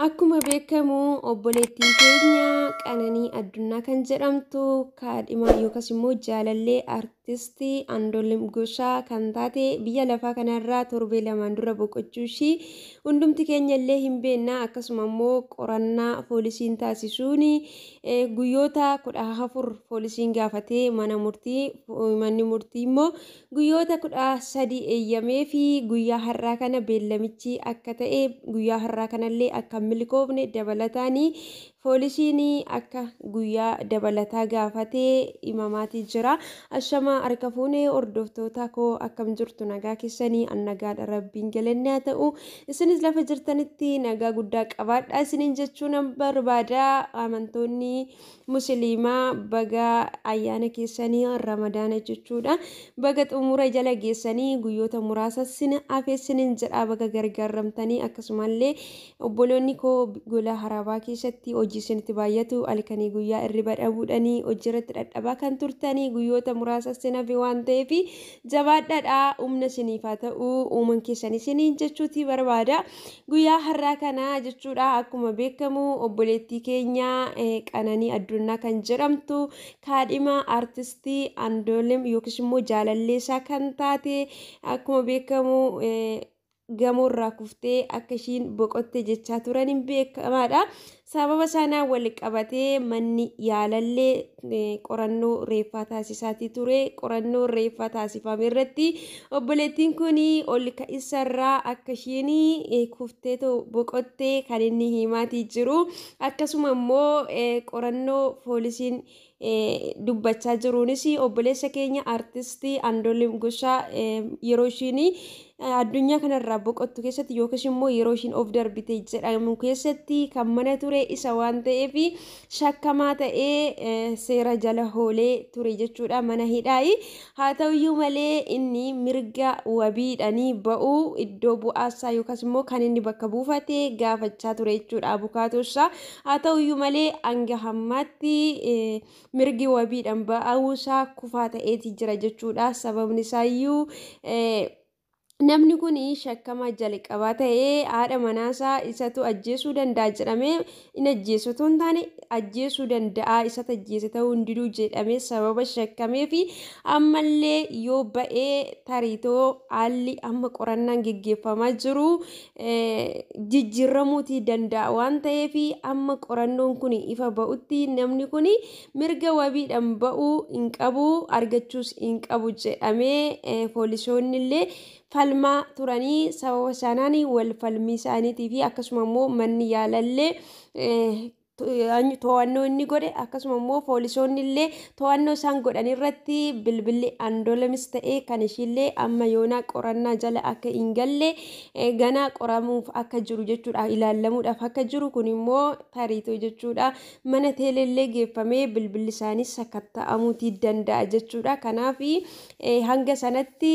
Akkuma beekamu obboleettiin keenya Qananii Addunyaa kan jedhamtu kaadhima yookaas immoo jaalallee artistii Andu'aalem Gosaa kan taate biyya lafaa kanarraa torbee lamaan dura boqochuu ishii hundumti keenya illee hin beekna. Akkasuma immoo qorannaa poolisiin taasisuun guyyoota 14 poolisiin gaafatee mana murtii manni murtii immoo guyyoota 13 eeyyamee fi guyyaa har'aa kana beellamichi akka ta'e guyyaa har'aa kanallee akka milkoofne dabalataanii poolisiin akka guyyaa dabalataa gaafatee himamaatii jira. Ashamaa harka fuunee hordoftoota koo, akkam jirtu? Nagaa keessanii? An nagaadha, rabbiin galanni haa ta'u. Isinis lafa jirtanitti nagaa guddaa qabaadha isiniin jechuu nan barbaada. Amantoonni musliimaa baga ayyaana keessanii ramadaana jechuudha. Baga xumura jala geessanii guyyoota muraasa sin hafe isiniin jedha, baga gargaaramtanii. Akkasumallee obboloonni koo gola harabaa keessatti hojii isinitti baay'atu, halkanii guyyaa irriba dhabuudhanii hojii irratti dhadhabaa kan turtanii, guyyoota muraasa sin hafe waan ta'eef jabaadhaadha, humna isiniif haa ta'u uuman keessan isiniin jechuuti barbaada. Guyyaa har'aa kana jechuudha, akkuma beekamu obboleettii keenya Qananii Addunyaa kan jedhamtu kaadhima artistii Andu'aalem yookiis immoo jaalalleessaa kan taate akkuma beekamu gamoorraa kuftee akka ishiin boqotte jechaa turan hin beekamaadha. Sababa sanaan wal qabatee manni yaalallee qorannoo reeffaa taasisaatii ture. Qorannoo reeffaa taasifame irratti obboleettiin kun ol ka'isarraa akka ishiin kuftee boqotte kan inni himaatii jiru. Akkasuma immoo qorannoo poolisiin dubbachaa jiruunis obboleessa keenya artistii Andu'aalem Gosaa yeroo ishiin addunyaa kanarraa boqottu keessatti yookiis immoo yeroo ishiin of darbite jedhamu keessatti kan mana ture isa waan ta'eef shakkamaa ta'ee seera jala oolee ture jechuudha mana hidhaayi. Haa ta'uyyuu malee inni mirga wabiidhanii ba'uu iddoo bu'aasaa yookaas immoo kan inni bakka buufate gaafachaa ture jechuudha abukaatoosaa. Haa ta'uyyuu malee hanga hammaatti mirgi wabiidhaan ba'uusaa kufaa ta'eeti jira jechuudha. Sababni isaayyuu namni kun shakkamaa jalqabaa ta'ee haadha manaasaa isatu ajjeesuu danda'a jedhamee, inni ajjeesu otoo hin taane ajjeesuu danda'a, isatu ajjeese ta'uu hin diduu jedhamee sababa shakkamee fi ammallee yoo ba'ee tariitoo haalli amma qorannaan geggeeffamaa jiru jijjiiramuutii danda'a waan ta'eef, amma qorannoon kun ifa ba'utti namni kun mirga wabiidhaan ba'uu hin qabu, argachuus hin qabu jedhamee poolisoonni illee falmaa turanii. Sababa sanaan wal falmii isaaniitii fi akkasuma immoo manni yaalallee to'annoo inni godhe, akkasuma immoo poolisoonni illee to'annoo isaan godhan irratti bilbilli Andu'aalemis ta'ee kan ishiillee amma yoonaa qorannaa jala akka hin galle, ganaa qoramuuf akka jiru jechuudha, ilaallamuudhaaf akka jiru. Kun immoo tariitoo jechuudha mana teelellee geeffamee bilbilli isaanii sakatta'amuutii danda'a jechuudha. Kanaaf hanga sanatti,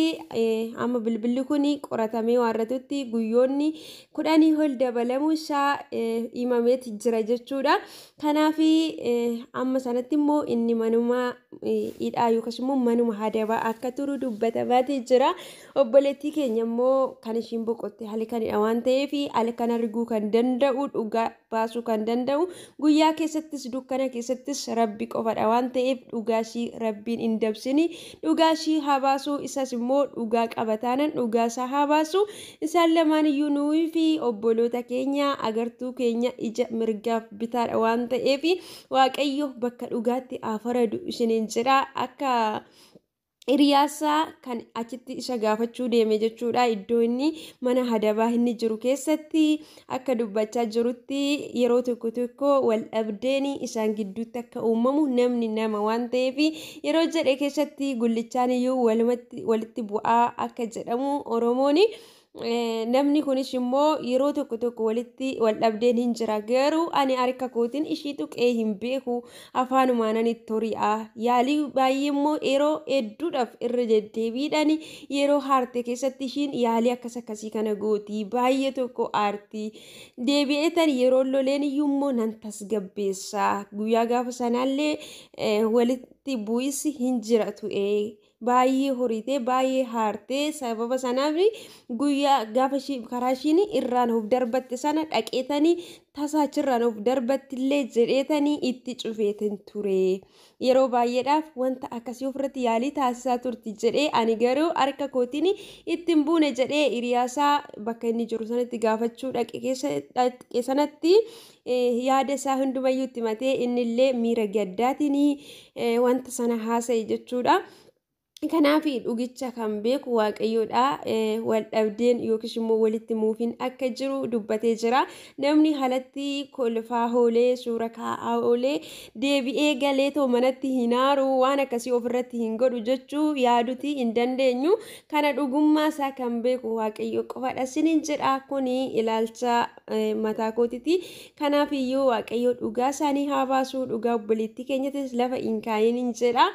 amma bilbilli kun qoratamee waan guyyoonni 10 ol dabalamuu isaa himameeti jira jechuudha. Kanaaf amma sanatti immoo inni manuma hidhaa yookaas immoo manuma hadabaa akka turu dubbatamaati jira. Obboleettii keenya immoo kan ishiin boqotte halkanidha waan ta'eef, halkan arguu kan danda'u, dhugaa baasuu kan danda'u, guyyaa keessattis dukkana keessattis rabbi qofadha waan ta'eef, dhugaa ishii rabbiin hin dabsini, dhugaa ishii haa baasu. Isas immoo dhugaa qabataanan dhugaa isaa haa baasu. Isaan lamaan iyyuu nuyi fi obboloota keenya, agartuu keenya, ija mirgaaf bitaadha waan ta'eef, waaqayyo bakka dhugaatti haa faradu isiniin jedha. Akka hiriyaasaa kan achitti isa gaafachuu deeme jechuudha, iddoo inni mana hadabaa inni jiru keessatti akka dubbachaa jirutti, yeroo tokko tokko wal dhabdeen isaan gidduutti akka uumamu, namni nama waan ta'eef, yeroo jedhe keessatti gullichaan iyyuu walitti bu'aa akka jedhamu Oromoon. Namni kunis immoo yeroo tokko tokko walitti wal dhabdeen hin jira, garuu ani harka kootiin ishii tuqee hin beeku, afaanumaan ani itti hori'a, yaalii baay'ee immoo yeroo hedduudhaaf irra deddeebiidhaan yeroo haarte keessatti ishiin yaalii akkas akkasii kana gooti, baay'ee tokko aarti, deebi'eetan yeroo loleen iyyuu immoo nan tasgabbeessa, guyyaa gaafa sanaallee walitti bu'isi hin jira ture. Baay'ee horiitee baay'ee haartee sababa sanaaf guyyaa gaafa karaa ishiin irraan of darbatte sana dhaqeetanii tasaachirraan of darbattillee jedheetanii itti cufeetin ture. Yeroo baay'eedhaaf wanta akkasii ofirratti yaalii taasisaa turti jedhee ani garuu harka kootiin ittiin buune jedhee hiriyaasaa bakka inni jiru sanatti gaafachuu dhaqe sanatti yaada isaa hundumayyuu itti matee innillee miira gaddaatiin wanta sana haasa'e jechuudha. Kanaaf dhugicha kan beeku Waaqayyoodha. Wal dhabdeen yookiis immoo walitti muufiin akka jiru dubbatee jira. Namni alatti kolfaa oolee suura kaa'aa oolee deebi'ee galee too manatti hin aaru waan akkasii ofirratti hin godhu jechuu yaaduti hin dandeenyu. Kana dhugummaa isaa kan beeku Waaqayyo qofadha. Sinin jedha kuni ilaalcha mataa kootiti. Kanaaf iyyuu Waaqayyo dhugaa isaanii haa baasu, dhugaa obboleettii keenyattis lafa hin kaa'iin hin jedha.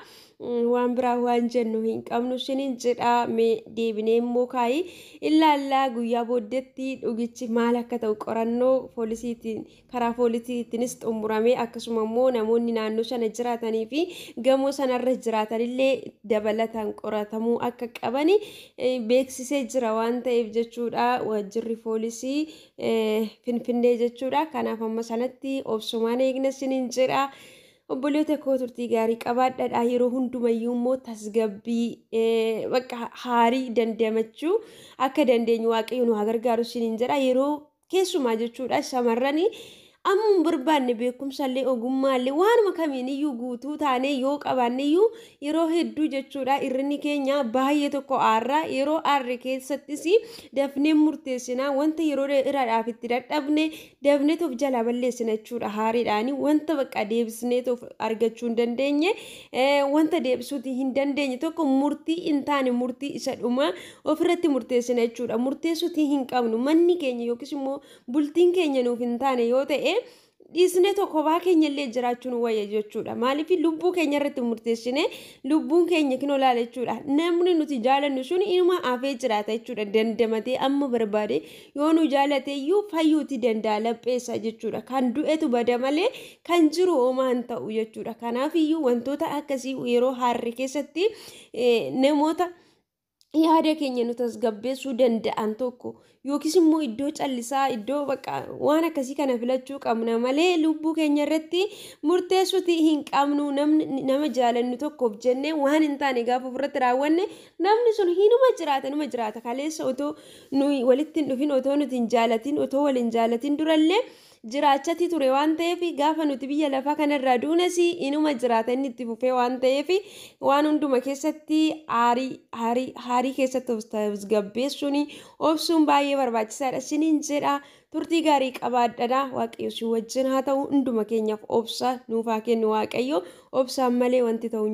Waan biraa waan jennu hin qabnu sinin jedha. Mee deebinee immoo kaayii ilaallaa guyyaa booddeetti dhugichi maal akka ta'u qorannoo poolisiitiin karaa poolisiitiinis xumuramee akkasuma immoo namoonni naannoo sana jiraatanii fi gamoo sanarra jiraatanillee dabalataan qoratamuu akka qabani beeksisee jira waan ta'eef jechuudha. Waajjirri poolisii Finfinnee jechuudha. Kanaaf amma sanatti obsumaan eegna sinin jedha. Obboleota koo turtii gaarii qabaadhaadha. Yeroo hundumayyuu immoo tasgabbii bakka haarii dandamachuu akka dandeenyu Waaqayyo nu haa gargaaru isiniin jedha. Yeroo keessumaa jechuudha shamarranii amma hin barbaanne beekumsallee ogummaallee waanuma kamiin iyyuu guutuu taanee yoo qabaanne iyyuu yeroo hedduu jechuudha irrinni keenya baay'ee tokko aarra. Yeroo aarre keessattis dafnee murteessinaa wanta yeroo dheeraadhaaf itti dadhabne dafnee of jalaa balleessina jechuudha. Haariidhaan wanta bakka deebisnee of argachuu hin dandeenye wanta deebisuuti hin dandeenye tokko murtii hin taane murtii isa dhuma ofirratti murteessina jechuudha. Murteessuuti hin qabnu manni keenya yookiis immoo bultiin keenya nuuf hin taane yoo ta'e dhiisnee tokko baa keenya illee jiraachuun wayya jechuudha. Maaliif lubbuu keenya irratti murteessine lubbuun keenya kinoo laala jechuudha. Namni nuti jaalannu sun inuma hafee jiraata jechuudha. Dandamatee amma barbaade yoo nu jaalate iyyuu fayyuuti danda'a lapheessa jechuudha. Kan du'etu bada malee kan jiru homaa hin ta'u jechuudha. Kanaaf iyyuu wantoota akkasii yeroo haarri keessatti namoota yaada keenya nu tasgabbeessuu danda'an tokko yookiis immoo iddoo callisaa iddoo bakka waan akkasii kana filachuu qabna malee lubbuu keenya irratti murteessuuti hin qabnu. Namni nama jaalannu tokkoof jennee waan hin taane gaafa ofirratti raawwanne namni sun hinuma jiraata numa jiraata. Kaleessa otoo nuyi walitti hin dhufin otoo nuti hin jaalatin otoo wal hin jaalatin durallee jiraachati ture waan ta'eef gaafa nuti biyya lafaa kanarraa duunes inuma jiraata inni itti fufee waan ta'eef waan hunduma keessatti haarii keessatti of tasgabbeessuun obsuun baay'ee barbaachisaadha isiniin jedha. Turtii gaarii qabaadhadha. Waaqayyo si wajjin haa ta'u. Hunduma keenyaaf obsa nuuf haa kennu Waaqayyo. Obsaan malee wanti ta'u